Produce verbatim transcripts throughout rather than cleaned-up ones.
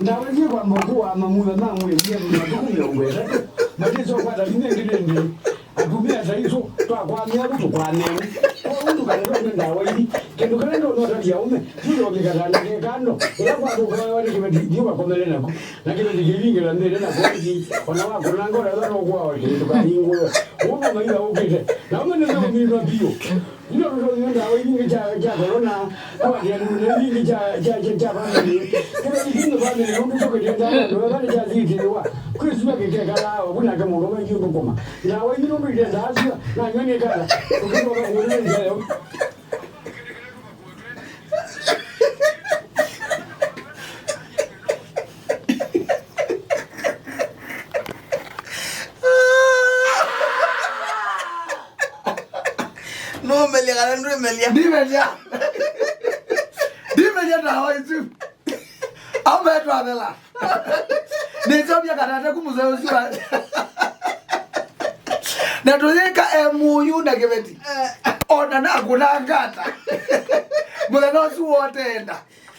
Ndawa isu ikwamba kũaa mamutha ma mwĩĩ matukũ mĩongo ĩtatũ, matisyokwata vinya ĩngĩ nĩndĩ. Atumĩa ta isu, twakwamĩa vu tũkwanenge. Kwoou ndũkalewe nĩ ndawa ithi. Kĩndũ kĩla ndũnotavya ũme, yu yovika ta ndeke kando, ĩla kwathũka wewa nĩ kĩveti, thiĩ ũkakomele naku. Na kĩveti kĩvingĩla nthĩnĩ na kwoti, o na wakũnanga ũla ĩla nũkũawa kĩndũ kayingũwe. Ũu no maitha ũkĩte. Na ũme nĩmeũminwa vyũ. Ino tũtonya ndawa inyingĩ kya, kya corona, kwatĩa nũna inyingĩ kya, kya, kya, kya family. Kĩla inyingĩ family, nũndũ tũkĩtenda, nũna nĩ kya thitĩwa. Kwĩsua kĩkekala, ũkũ nake mũndũ ũmwe yu thũkũma. Ndawa inyingĩ nũndũ itenda asua, na nyoni kala. Ũkĩtoka kũrĩ nzeo. Nũũmelya kana ndwĩmelya? Ndimelya. Ndimelya ndawa isu. Au metwathela. Nĩsomia katate kũmũzee ũsu wa. Na tũyĩka e mũyu na kĩveti. Ona nakũnangata. Mũthenya ũsu wotenda.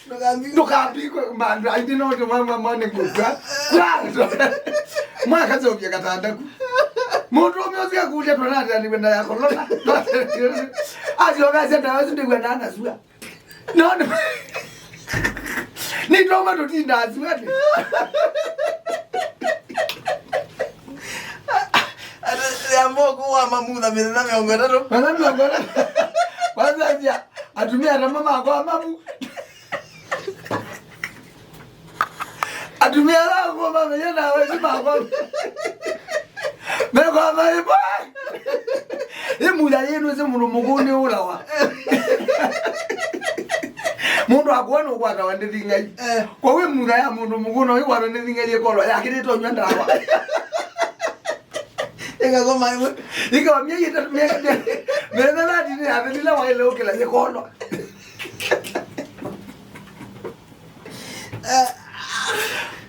Ndũkambikwe. Ndũkambikwe, man, I didn't know the one, one, one, good, huh? Mwakazovya katandaku. Mũndũ ũmwe ũcio akũlya twanataniwe na ya corona. Asyoka asya ndawa isu ndĩw'a nanasua. No, no. Nĩtwauma tũtindaa asua nĩ. Yamba ũkũwa mamutha mĩthenya mĩongo ĩtatũ. Mĩthenya mĩongo ĩtatũ. Kwanza, atumĩa atama makwa mamu. Atumĩa ala akw'o mamenye ndawa isu makwa. Mekwa maĩ bwa. Ĩmutha yĩnũ ĩsĩ mũndũ mũkũũ nĩ ũlawa. Mũndũ akw'a nũkwatawa ndĩthi ngai. Eh. Kwa wĩ mutha ya mũndũ mũkũũ na wĩkwatwa ndĩthi ngai ĩkolwa yakĩlĩte ũnywa ndawa. Ĩkakoma ĩmwe. Ĩkawa myei ĩtatũ, myei, myei, mĩthenya thirty nĩ yathelile waĩle ũkĩla yĩkolwa.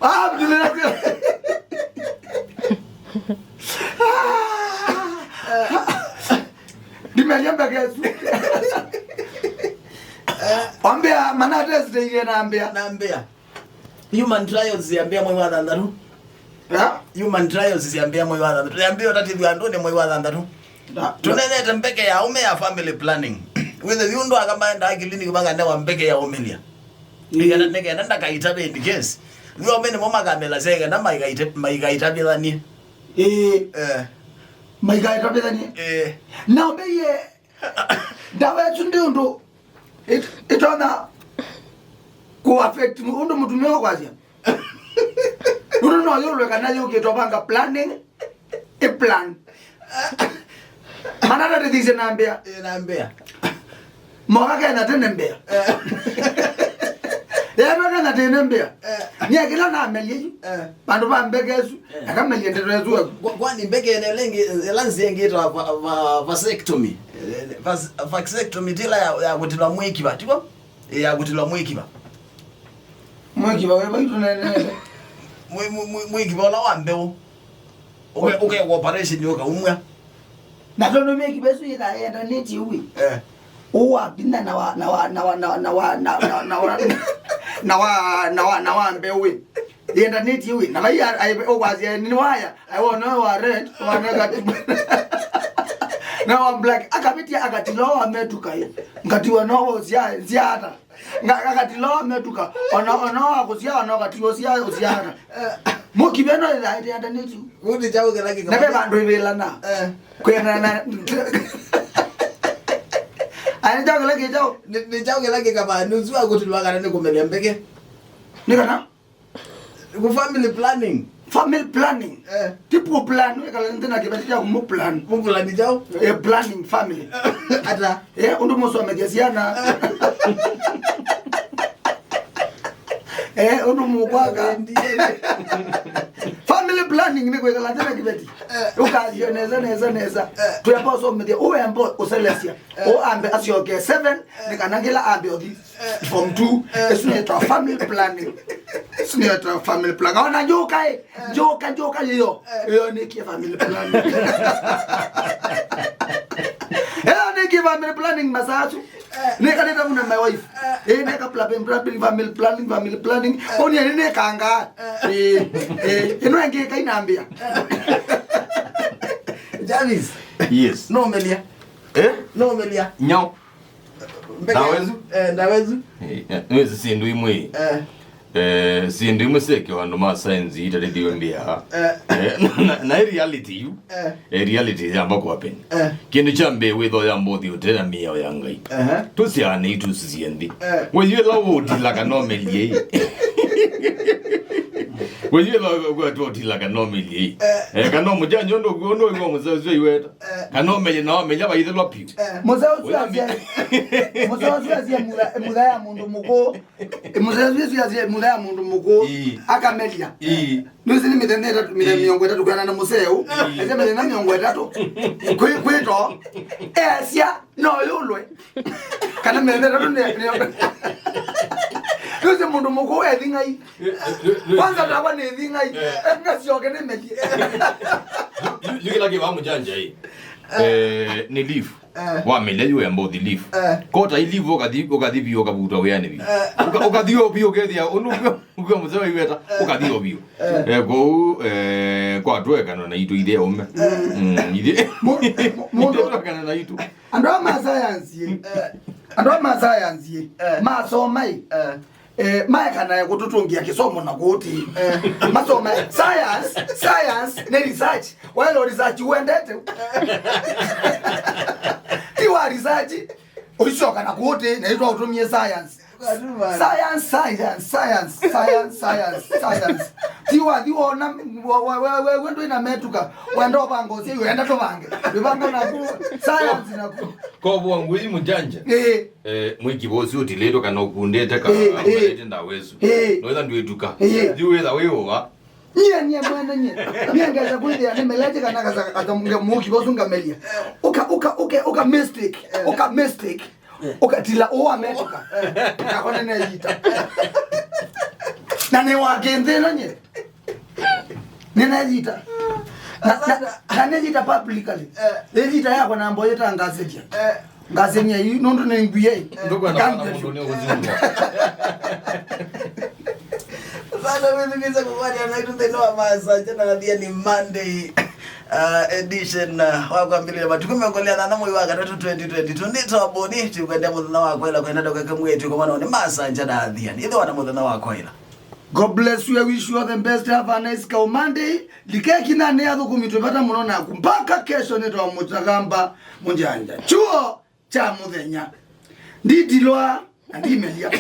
Ah, mjinasi. Ndimelia mbeke ĩsu. Ambĩa, mana test ile na ambĩa. Na ambĩa. Human trials yambĩa mwei wa thanthatũ. Ha? Human trials yambĩa mwei wa thanthatũ. Yambĩa ũtatithwa andũ nĩ mwei wa thanthatũ. Na, na tũnenete mbeke ya ũme ya family planning. Wĩthĩ yu ndũ akamaendaa clinic makanewa mbeke ya ũmĩlya. Ĩĩ. Nĩkenda, nĩkenda ndakaitave in case. Yu ome nĩmo makamela sya ĩkenda maikaite-, maikaitavithanie. Ĩĩ. Eh. Maikaitavithanie. Eh. Na ũmbĩie ndawa ĩsu ndĩ ũndũ ĩt-, ĩtonya kũ affect mũ-, ũndũ mũtumĩa ũkwasya. Ũndũ no yũlwe kana yũkĩte ũvanga planning. Ĩ plan. Mana tatĩthisye na mbĩa. Ĩ na mbĩa. Moka Kenya tene mbĩa. Eh. Yema Kenya tene mbĩa. Eh. Nye kĩla namelie yu. Eh. Vandũ va mbeke ĩsu. Eh. Akamelie ndeto ĩsu. Kwa-, kwani mbeke ene lengi, ela nzengĩ ĩtwa va-, va-, vasectomy. Eh, vas-, vasectomy tila ya, ya kũtilwa mwĩkiva, tiko? Ĩ ya kũtilwa mwĩkiva. Mwĩkiva wĩ vai tũnenete? Mwĩ-, mwĩ-, mwĩ-, mwĩkiva ũla wa mbeũ. Ũke-, ũkekwa operation ũkaumw'a. Na tondũ mĩkiva ĩsu yĩthaa yendanĩtye ũu. Eh. Ũu wa vinya na wa, na wa, na wa mbeũ wĩ. Yendanĩtye wĩ. Na vai a-, a-, ũkwasya nĩ waya, ai wona wa red, wana kati. Na wa black, akavĩtia akatiloa wa metuka ĩ. Ngatiwa no wa ũsya, nziata. Nga-, akatiloa metuka. Ona, ona wa kũsya, ona wakatiwa ũsya, ũsyata. Mũkive no ĩthaĩte yendanĩtye. Kuti chao kĩla kĩka. Na ve vandũ ivĩlana. Eh. Kwĩana na. Ani chao kĩla kĩchao. Nĩ, nĩ chao kĩla kĩkavaa, nĩ ũsu wa kũtilwa kana nĩ kũmelia mbeke. Nĩ kana? Ku family planning. Family planning. Eh. Ti poor plan, wekala nthĩ na kĩveti kya kũmũ plan. Mu plan chao? Eh, planning family. Ata? Eh, ũndũ mũsomethya syana. Eh, ũndũ mũkwaka. Ndiye. Family planning nĩ kwĩkala nthĩ na kĩveti. Eh. Ũkasio nesa, nesa, nesa. Eh. Twĩamba ũsomethya, ũwembo ũselesya. Eh. Ũambe asyoke seven, eh, nĩ kana kĩla ambe ũthi. Form two, eh, ĩsu nĩtawa family planning. Ĩsu nĩtawa family planning. Ona njoka ĩ, eh, njoka, njoka ĩyo, eh, ĩyo nĩkie family planning. Ĩyo nĩkie family planning masaa asu. Nĩkalĩte mũno na my wife. Eh, nĩka plan, plan, plan, family planning, family planning. Ũni nĩ nĩkanga. Eh, eh, ĩno ĩngĩ kainambĩa. Jarvis. Yes. No melia. Eh? No melia. Nyau. Ndawa ĩsu? Eh, ndawa ĩsu? Eh, eh, nĩwĩsĩ syĩndũ imwe. Eh. Eh, syĩndũ imwe syĩkĩwa andũ ma science itarĩthiwe mbĩa. Eh. Eh, na, na, na ĩ reality yu. Eh. Eh, reality yamba kũapeni. Eh. Kĩndũ kya mbee wĩtho ya mbothi ũte na mĩao ya Ngai. Ehe. Tũsyaane itũ sisie nthĩ. Eh. Wĩyĩla ũtila kana ũmelie. Wĩyĩla ũtila kana ũmelie. Eh. Eh, kana mũjanja ũndũ ũndũ ũngĩ mũseo ũcio iweta. Eh. Kana ũmelie na ũmelia vaithelwa piũ. Eh. Mũseo ũcio asie, mũseo ũcio asie mutha, mutha ya mũndũ mũkũũ. Mũseo ũcio asie mutha ya mũndũ mũkũũ. Ii. Akamelia. Ii. Nĩwĩsĩ nĩ mĩthenya ĩtatũ, mĩthenya mĩongo ĩtatũ kwĩana na mũseo. Ii. Ese mĩthenya mĩongo ĩtatũ. Kwĩ, kwĩto. Esya, no yũlwe. Kana mĩthenya ĩtatũ nĩ, nĩ, nĩwĩsĩ mũndũ mũkũũ ething'ai. Kwanza ndawa nĩ thing'ai. Eh. Ngasyoke nĩ melie. Yu, yu kĩla kĩvaa mũjanja ĩ. Eh, nĩ leaf. Eh. Wamelya yu ya mbothi leaf. Eh. Kota i leaf ũkathi, ũkathi biũ ũkavutwa wĩanĩ biũ. Eh. Ũka-, ũkathi o biũ ũkethĩa, ũndũ ũkwĩa, ũkwĩa mũseo iweta, eh, ũkathi o biũ. Eh. Eh, kwoou, eh, kwatwekana na itũ ithe ũme. Eh. Mm, ithe, mu-, mu-, mũndũ ithe twekana na itũ. Andũ a ma science, eh. Andũ a ma science, eh, masoma, eh. Eh, maekanae kũtũtũngĩa kĩsomo na kũũtĩ. Eh. Masoma science, science nĩ research. Waĩle research wendete. Ti wa research, ũicoka na kũũtĩ, na itwa ũtũmie science. Science, science, science, science, science, science. Ti wathi wona, wa, wa, we, we, we ndwĩna metuka, wenda ũvanga ũsei, wenda tũvange. Wĩvanga naku, science naku. Kovwa ngui mũjanja. Eh. Eh, mwĩkivo ũsu ũtilĩtwe kana ũkundĩte ka, eh, eh, ũkalete ndawa ĩsu. Eh. Noĩtha ndwĩtuka. Eh. Yu wĩtha wĩ ũva. Nyie, nyie mwene nyie. Nyie ngesa kwĩthĩa nĩ melete kana kasa, kasa mũkivo ũsu ngamelia. Ũka, ũka, ũka, ũka mistake. Ũka mistake. Eh. Ũkatila ũwa metuka. Nakone neyita. Na nĩ wakĩnthĩna nyie. Nĩneyita. Na, na, na neyita publicly. Eh. Neyita yakwa na mboyo ĩtangasĩtya. Eh. Ngasenia yu, nũndũ nĩ ngwie. Ndũkwenda kana mũndũ nĩ ũkũzungwa. Sasa wĩthukĩse kũkwatana naitũ nthĩnĩ wa Masanja na Athiani Monday, uh, edition, uh, wa kwambĩlĩlya matukũ mĩongo ĩlĩ na nana mwei wa katatũ twenty twenty-two. Nĩtawa Boni, tũkwendea mũthenya wa kwaĩla kwenda ndũkake mwĩĩtu kũmanwa nĩ Masanja na Athiani. Ĩthĩwa na mũthenya wa kwaĩla. God bless you. I wish you all the best. Have a nice cow Monday. Likeki na nĩ athũkũmi twĩ vata mũno naku. Mpaka kesho nĩtawa Mũtakamba Mũnjanja. Chuo kya mũthenya. Nditilwa na ndimelia.